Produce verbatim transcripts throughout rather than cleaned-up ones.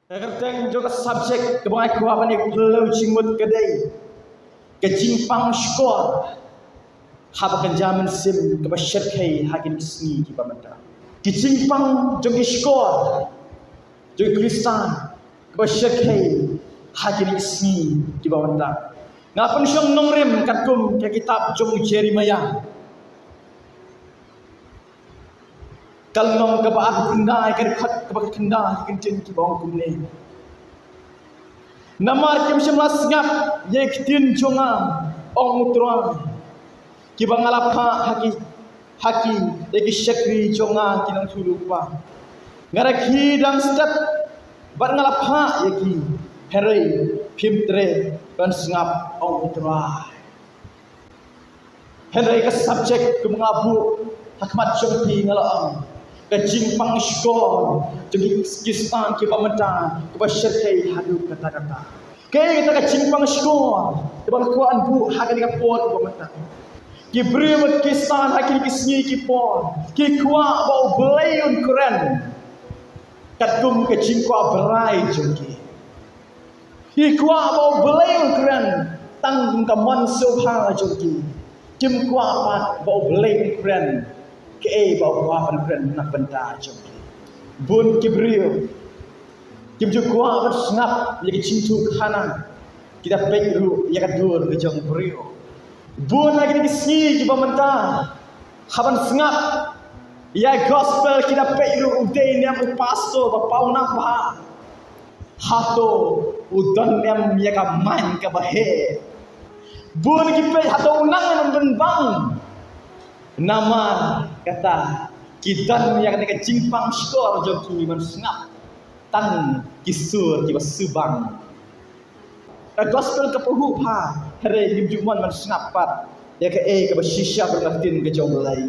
Ka kyrteng jong ka subject kaba nga kwah ban ïa pynlong jingmut ka dei ka jingpang shkor haba kynja mynsiem kaba shyrkhei ha kine ki sngi kiba mynta. Ki jingpang jong ki shkor jong ki Khristan kaba shyrkhei ha kine ki sngi kiba mynta. Nga pynshong nongrim katkum ka kitab jong Jeremiah. Ka lynnong kaba arphew khyndai, ka dkhot kaba khyndai, ka ktien kiba ong kumne. Namar kim shym la sngap ïa ki ktien jong nga, ong U Trai, kiba nga la phah ha ki, ha ki, ïa ki shakri jong nga ki nongthoh lypa. Nga da ki dang step bad nga la phah ïa ki, hynrei phim treh ban sngap, ong U Trai. Hynrei ka subject kaba nga buh ha khmat jong phi nga la ong, ka jingpang shkor jong ki Khristan kiba mynta kaba shyrkhei haduh katta katta. Kaei kata ka jingpang shkor kaba nga kwah ban buh ha kane ka por kaba mynta? Ki briew Khristan ha kine ki sngi ki por ki kwah ba U Blei un kren katkum ka jingkwah brai jong ki. Ki kwah ba U Blei un kren tang kum ka mon sngewbha jong ki. Kim kwah pat ba U Blei un kren kaei ba U kwah ban kren na ka bynta jong ki. Bun ki briew kim ju kwah ban sngap ïa ka jingïathuhkhana, ki da peit ruh ïa ka dur ka jong u briew. Bun ha kine ki sngi kiba mynta, haba sngap ïa gospel ki da peit ruh u dei ne em u pastor ba paw nang bha. Hato u don ne em ïa ka main kaba heh? Bun ki peit hato u nang ne em ban bang. Namar kata ki don ïa kane ka jingpang shkor jong ki ban sngap tang ki sur kiba shu bang. Ka gospel ka pyrhuh bha, hynrei ngim ju mon ban sngap pat ïa kaei kaba shisha bad ka ktien ka jong U Blei.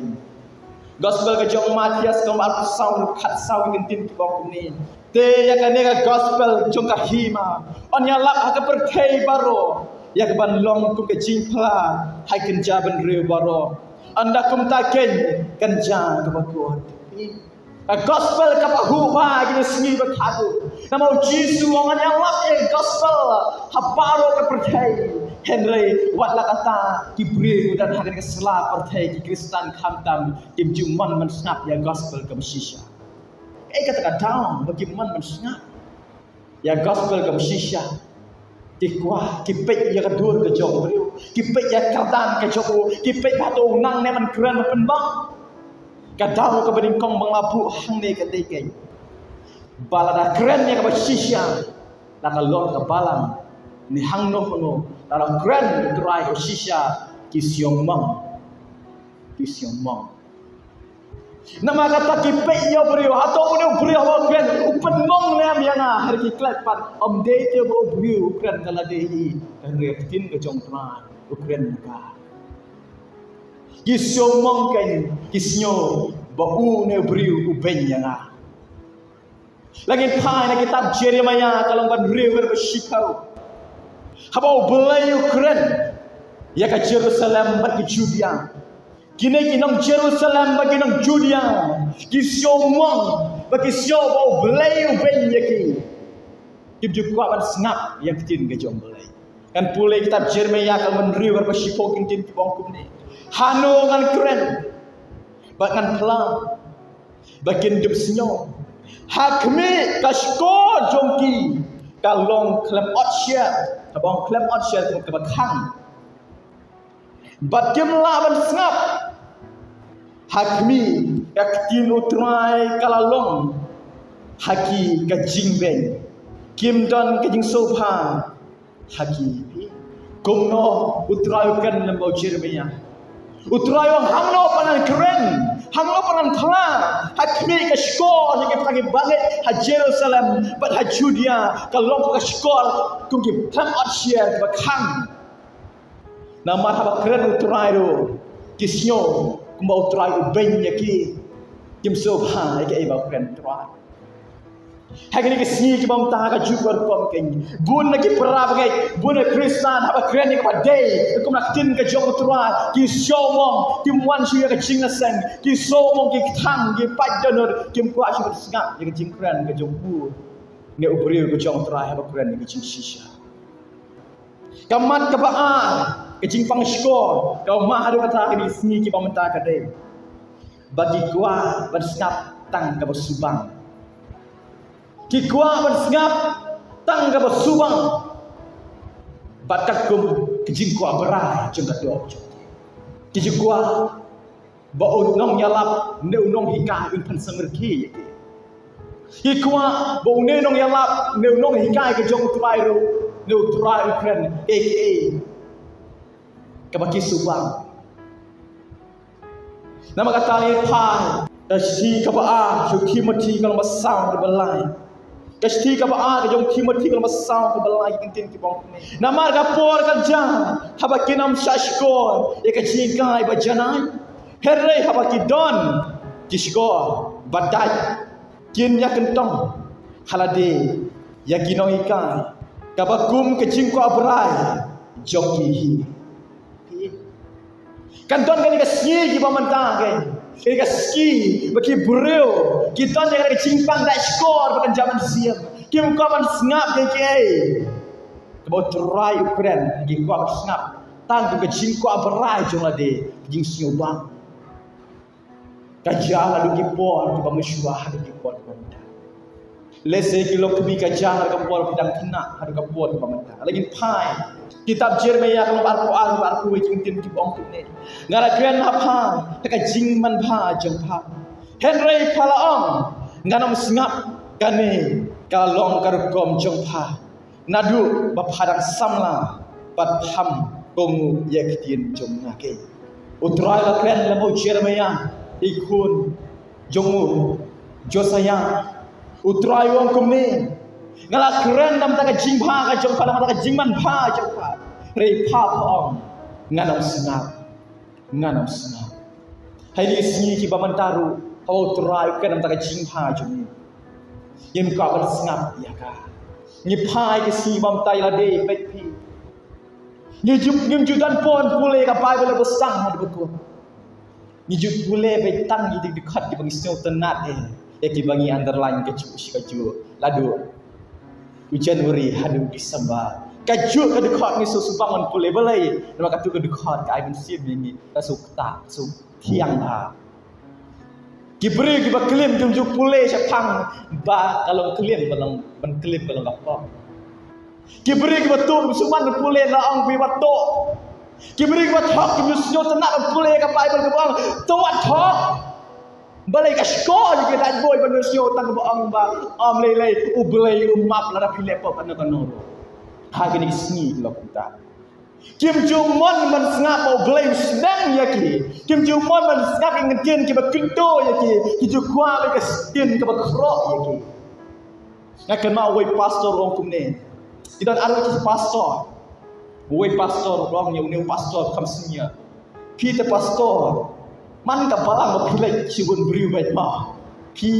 Gospel ka jong u Mathaios ka lynnong arphew saw, khatsaw, ka ktien kiba ong kumne. Te ïa kane ka gospel jong ka hima yn ïalap ha ka pyrthei baroh ïa kaban long kum ka jingphla ha ki kynja bynriew baroh. Ynda kumta keiñ kan jia kaba kut. Ka gospel kaba pyrhuh bha ha kine ki sngi ba khadduh. Namar U Jisu u ong, ngan ïalap ïa ka gospel ha baroh ka pyrthei. Hynrei wat la katta, ki briew kiba don ha kane ka sla pyrthei, ki Khristan khamtam, kim ju mon ban sngap ïa ka gospel kaba shisha. Kaei kata ka daw ba kim mon ban sngap ïa ka gospel kaba shisha? Ki kwah, ki peit ïa ka dur ka jong u briew, ki peit ïa ka kyrdan ka jong u, ki peit ba hato u nang ne em ban kren ban pynbang. Ka daw kaba nyngkong ba nga la buh hangne ka dei keiñ ba lada kren ïa kaba shisha, la ka long ka balang ne hangno hangno, lada kren U Trai kaba shisha, ki shu ong mong. Ki shu ong mong. Namar kata ki peit ïa u briew, hato une u briew haba u kren u pynmong ne em ïa nga? Hynrei ki klet pat, ym dei te ba u briew u kren ka lade hi, hynrei ka ktien ka jong U Trai u kren ïa ka. Ki shu ong mong keiñ, ki sngew ba une u briew u beiñ ïa nga. La ngin phai na kitab Jeremiah ka lynnong ba hynriew, ka dkhot ba shiphew. Haba U Blei u kren ïa ka Jerusalem bad ka Judia, kine ki nong Jerusalem bad ki nong Judia ki shu ong mong bad ki sngew ba U Blei u beiñ ïa ki. Kim ju kwah ban sngap ïa ka ktien ka jong U Blei. Ngan pule kitab Jeremiah ka lynnong ba hynriew, ka dkhot ba shiphew, ka ktien kiba ong kumne. Hano ngan kren bad ngan phla ba kin dup sngew? Ha khmih, ka shkor jong ki ka long khlem ot sher, kaba ong khlem ot sher kaba khang. Bad kim lah ban sngap. Ha khmih, ka ktien U Trai ka la long ha ki ka jingbeiñ. Kim don ka jingsngewbha ha ki. Kumno U Trai u kren lem bad u Jeremiah? U Trai u ong hangno pat ngan kren, hangno pat ngan phla? Ha khmih, ka shkor jong ki, tang ki bangeit ha Jerusalem bad ha Judia ka long ka shkor kum ki khlem ot sher kaba khang. Namar haba kren U Trai ruh ki sngew kumba U Trai u beiñ ïa ki. Kim sngewbha ïa kaei ba u kren U Trai. Ha kine ki sngi kiba mynta ka juk ka rukom keiñ, bun na ki para bangeit, bun na ki Khristan, haba kren ïa kaba dei kum na ka ktien ka jong U Trai, ki sngewmong, kim wan shuh ïa ka jingïaseng, ki sngewmong, ki kthang, ki pait dohnud, kim kwah shuh ban sngap ïa ka jingkren ka jong u. ne u briew ka jong U Trai haba kren ïa ka jingshisha. Ka mat kaba ar, ka jingpang shkor, ka ma haduh kata ka dei sngi kiba mynta ka dei ba ki kwah ban sngap tang kaba subang. Ki kwah ban sngap tang kaba subang. Bad katkum ka jingkwah brai jong ka doh jong ki, ki jingkwah ba u nongïalap ne u nonghikai un pynsanrkhie ïa ki. Ki kwah ba une u nongïalap ne u nonghikai ka jong U Trai ruh, ne U Trai u kren aka kaba ki subang. Namar kata ngi phai ka shithi kaba ar sha u Timothi ka lynnong ba saw kaba lai. Ka shithi kaba ar ka jong u Timothi ka lynnong ba saw kaba lai, ki ktien kiba ong kumne: Namar ka por kan jam haba kin ym shah shkor ïa ka jinghikai ba janai. Hynrei haba ki don ki shkor ba dait, kin ïa kyntong ha lade ïa ki nonghikai kaba kum ka jingkwah brai jong ki hi. Kan don kane ka sngi kiba mynta, kane ka sngi ba ki briew ki don ïa kane ka jingpang dait shkor ba kan jam mynsiem. Kim kwah ban sngap ïa kaei kaba U Trai u kren, ki kwah ban sngap tang ka jingkwah brai jong lade, ka jingsngewbang. Ka jia naduh ki por kiba mynshuwa haduh ki por kiba mynta. Lehse ki longkmie ka jia naduh ka por ba phi dang khynnah haduh ka por kiba mynta. Lada ngin phai kitab Jeremaïah ka lynnong ba arphew ar, ba arphew wei, ki ktien kiba ong kumne: Nga la kren ha pha ha ka jingmanbha jong pha, hynrei pha la ong, ngan ym sngap. Kane ka long ka rukom jong pha naduh ba pha dang samla bad pham kohnguh ïa ki ktien jong nga. Ka U Trai u la kren lem bad u Jeremaïah, i khun jong u Josaiah. U Trai u ong kumne: Nga la kren na ka bynta ka jingbha ka jong pha, na ka bynta ka jingmanbha jong pha, hynrei pha pha ong, ngan ym sngap. Ngan ym sngap. Ha kine ki sngi kiba mynta ruh, haba U Trai u kren na ka bynta ka jingbha jong ngi, ngim kwah ban sngap ïa ka. Ngi phai ki sngi ba mynta ïa lade, peit phi, ngi ju, ngim ju don por pule ka Baibl ba sdang haduh ba kut. Ngi ju pule beit tang ïa ki dkhot kiba ngi sngewtynnat eh, ïa kiba ngi underline kajuh shi kajuh. Naduh u January haduh u December, kajuh ka dkhot ngi sngewsubang ban pule. Balei? Namar katu ka dkhot ka ai mynsiem ïa ngi, ka sngewtynnat, sngewthiang bha. Ki briew kiba klim kim ju pule shaphang ba ka long klim, ba long, ban klim ba long ka pop. Ki briew kiba tuh kim sngewsubang ban pule, la ong ba tuh. Ki briew kiba thok kim ju sngewtynnat ban pule ka Baibl, kiba ong, to wat thok. Balei ka shkor ïa ki, dei boi ban ym sngew tang ba ong ba, ym lei lei, U Blei u map lada phi leh pop kano kano ruh. Ha kine ki sngi ki long kumta. Kim ju mon ban sngap ba U Blei u sdang ïa ki. Kim ju mon ban sngap ïa ki ktien kiba kyntu ïa ki. Ki ju kwah ba ka ktien kaba khroh ïa ki. Nga kynmaw uwei u pastor u ong kumne. Ki don arwei ki pastor. Uwei u pastor u ong ïa une u pastor kham senior, phi te pastor, man ka balang ba phi leit sha bun briew beit ma, phi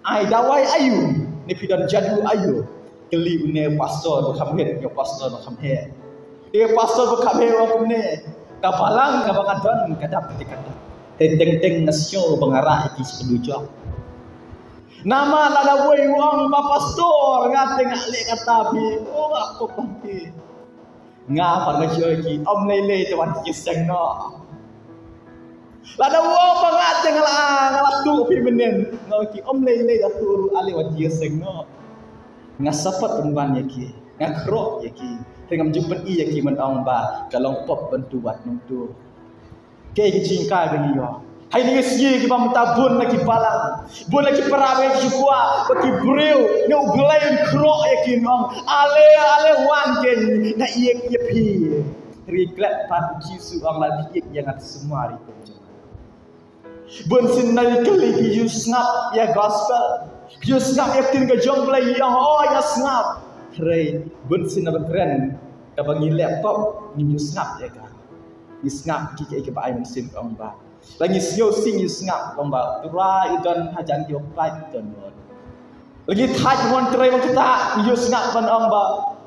ai dawai aïu, ne phi don jadu aïu? Kylli une u pastor ba kham heh, ïa u pastor ba kham heh. Ïa u pastor ba kham heh u ong kumne: Ka balang kaba nga don ka dap te ka dap. Te teng teng nga sngew ba nga rah ïa ki sha ka dujok. Namar lada uwei u ong ba pastor, nga te nga leh kata phi, oh, nga pop bang phi. Nga pat nga jia ki, ym lei lei te wan jingïaseng noh. Lada u ong ba nga te nga la, nga la tuh phi mynnin, nga ong ki, ym lei lei, da tuh ruh ale wan jingïaseng noh. Nga sa pat pynban ïa ki, nga khroh ïa ki. Te ngam ju pyni ïa ki ban ong ba ka long pop ban tuh wat nongtuh. Kaei ka jinghikai ba ngi ïoh? Ha kine ki sngi kiba mynta bun na ki balang, bun na ki para bangeit ki kwah ba ki briew ne U Blei un khroh ïa ki, un ong, ale, ale wan kein, nga ïeit ïa phi. Hynrei klet pat, U Jisu u ong, lada phi ïeit ïa nga te sumar ïa ki kum jong nga. Bun sien na ngi kylli, phi ju sngap ïa gospel? Phi ju sngap ïa ktien ka jong U Blei? Ïa, hooid nga sngap. Hynrei bun sien na ba kren kaba ngi leh pop, ngim ju sngap ïa ka. Ngi sngap ki, ki, kiba ai mynsiem, ka ong ba, la ngi sngew sing ngi sngap, ka ong ba, Trai u don hajan kiba pait, u don. La ngi thait ban trei ban ktah, ngi ju sngap ban ong ba,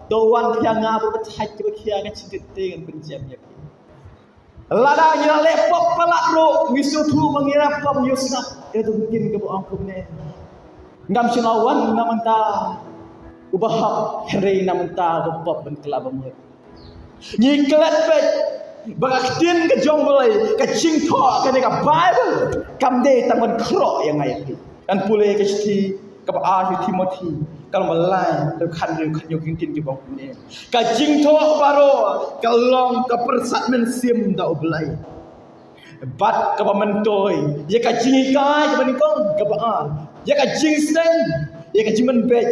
to wan khia nga bad ba thait kiba khia, ka jingkit te ngan pynjem ïa phi. Lada ngi la leh pop palat ruh, ngi sngewthuh ba ngi leh pop, ngi ju sngap ïa ka ktien kaba ong kumne. Ngam shym la wan na mynta, uba hok, hynrei na mynta uba pop ban kylla ba mut. Ngi klet beit ba ka ktien ka jong U Blei, ka jingthoh kane ka Baibl, kam dei tang ban khroh ïa nga ïa phi. Ngan pule ka shithi kaba ar ïa u Timothi, ka lynnong ba lai, ka dkhot hynriew, ka hynñiew, ki ktien kiba ong kumne: Ka jingthoh baroh ka long ka pyrsad mynsiem da U Blei, bad kaba myntoi ïa ka jinghikai kaba nyngkong, kaba ar ïa ka jingsneng, ïa ka jingpynbeit,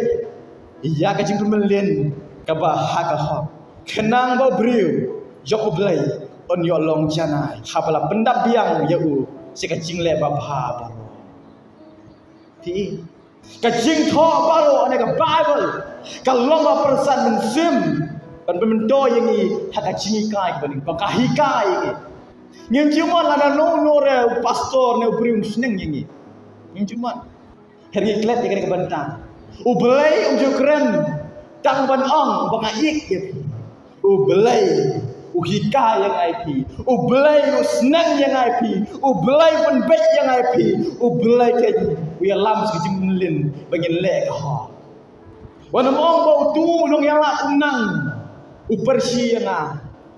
ïa ka jingpynmlien kaba ha ka hok, khnang ba u briew jong U Blei un ïoh long janai haba la pyndap biang ïa u sha ka jingleh babha baroh. Phi, ka jingthoh baroh ne ka Baibl ka long ka pyrsad mynsiem ban pynmyntoi ïa ngi ha ka jinghikai kaba nyngkong, ka hikai ïa ngi. Ngim ju mon lada uno uno re u pastor ne u briew un sneng ïa ngi. Ngim ju mon. Hynrei ngi klet ïa kane ka bynta. U Blei um ju kren tang ban ong ba nga ïeit ïa phi. U Blei u hikai ïa nga ïa phi. U Blei u sneng ïa nga ïa phi. U Blei u pynbeit ïa nga ïa phi. U Blei ka u ïalam sha ka jingmlien ba ngin leh ka hok. Wat nym ong ba utu u nongïalam u nang u pyrshah ïa nga,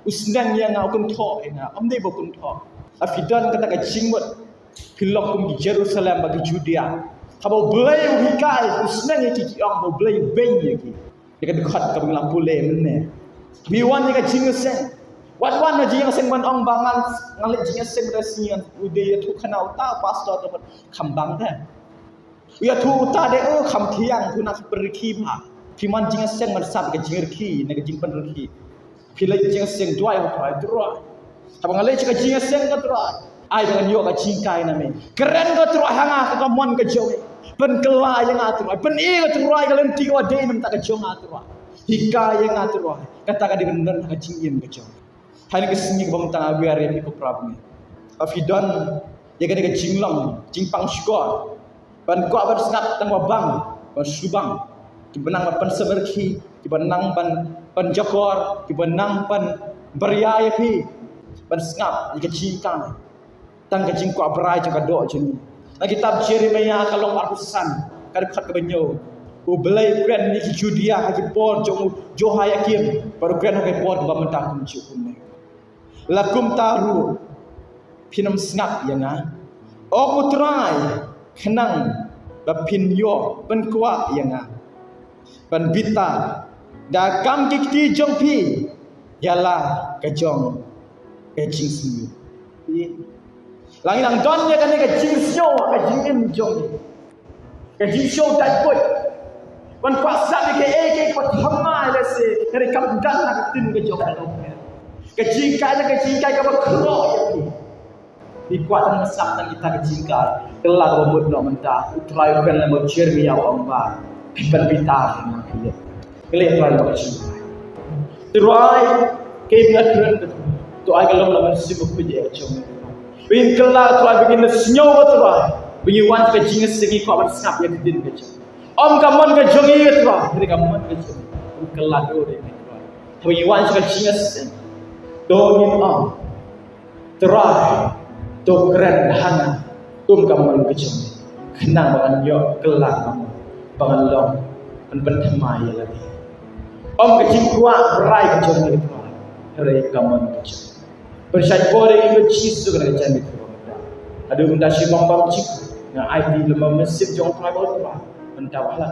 u sneng ïa nga, u kynthoh ïa nga. Ym dei ba u kynthoh. Lada phi don kata ka jingmut, phin long kum ki Jerusalem bad ki Judea, haba U Blei u hikai, u sneng ïa ki, ki ong ba U Blei u beiñ ïa ki. Ïa ka dkhot kaba ngi la pule mynne. Phi wan ïa ka jingïaseng. Wat wan na jingïaseng ban ong ba ngan, ngan leit jingïaseng mynta ka sngi, ngan, u dei ïathuh khana uta u pastor, te kham bang te. U ïathuh uta de, oh, kham thiang, u na phi pynrkhie bha. Phi man jingïaseng ban sap ka jingrkhie ne ka jingpynrkhie. Phi leit jingïaseng, duwai, oh Trai, duwai. Haba nga leit sha ka jingïaseng, ko Trai, ai ba ngan ïoh ka jinghikai na me. Kren, ko Trai, ha nga, ka kamon ka jong me. Pynkylla ïa nga, Trai. Pyni, ko Trai, ka lynti kaba dei na ka bynta ka jong nga, Trai. Hikai ïa nga, Trai. Kata ka dei ban don ha ka jingim ka jong me. Ha kane ka sngi kaba mynta nga wiar ïa phi ko para bangeit. Lada phi don ïa kane ka jinglong jingpang shukor ban kwah ban sngap tang ba bang, ban shu bang. Kiba nang ban pynsyrkhie, kiba nang ban pynjakor, kiba nang ban baria ïa phi ban sngap ïa ka jinghikai. Tang ka jingkwah brai jong ka doh jong ngi. Na kitab Jeremiah ka lynnong arphew san, ka dkhot kaba hynñiew. U Blei u kren ïa ki Judea ha ki por jong u Jehoiakim, bad u kren ha ki por kaba mynta kumjuh kumne. La kumta ruh phin ym sngap ïa nga, ong U Trai, khnang ba phin ïoh pynkwah ïa nga ban bitar da ka kam ki kti jong phi ïa la ka jong ka jingsniew. La ngi nang don ïa kane ka jingsniew ha ka jingim jong ngi. Ka jingsniew dait buit ban kwah sngap ïa kaei kaei kaba thymmai lehse, hynrei kam don ha ka ktien ka jong ka. Ka jinghikai, ka jinghikai kaba khroh ïa phi. Phi kwah tang sngap tang kita ka jinghikai. Kylla kaba mut noh mynta. U Trai u kren lem bad u Jeremiah, u ong ba phin pynbitar ïa nga, phi ïa. Kylla, Trai, kaba jinghikai. Trai, kaei ba nga kren, to ai ka long la mynsiem bakhuid ïa ka jong me. Ba ngin kylla, Trai, ba ngin sngew, Trai, ba ngi wan ka jingïaseng, ngi kwah ban sngap ïa ka ktien ka jong me. Ym ka mon ka jong ngi, Trai, hynrei ka mon ka jong me. Ym kylla dur ïa ngi, Trai. Haba ngi wan ka jingïaseng, to ngin ong, Trai, to kren ha nga kum ka mon ka jong me, khnang ba ngan ïoh kylla, ba ngan long ban pynthymmai ïa lade. Ym ka jingkwah brai ka jong me, Trai, hynrei ka mon ka jong me. Pynshai por ïa ngi, ko Jisu, kane ka jingmut. Haduh mynta shi bam bam jingkyrkhu nga aiti lem bad mynsiem jong U Trai, ba U Trai mynta ba la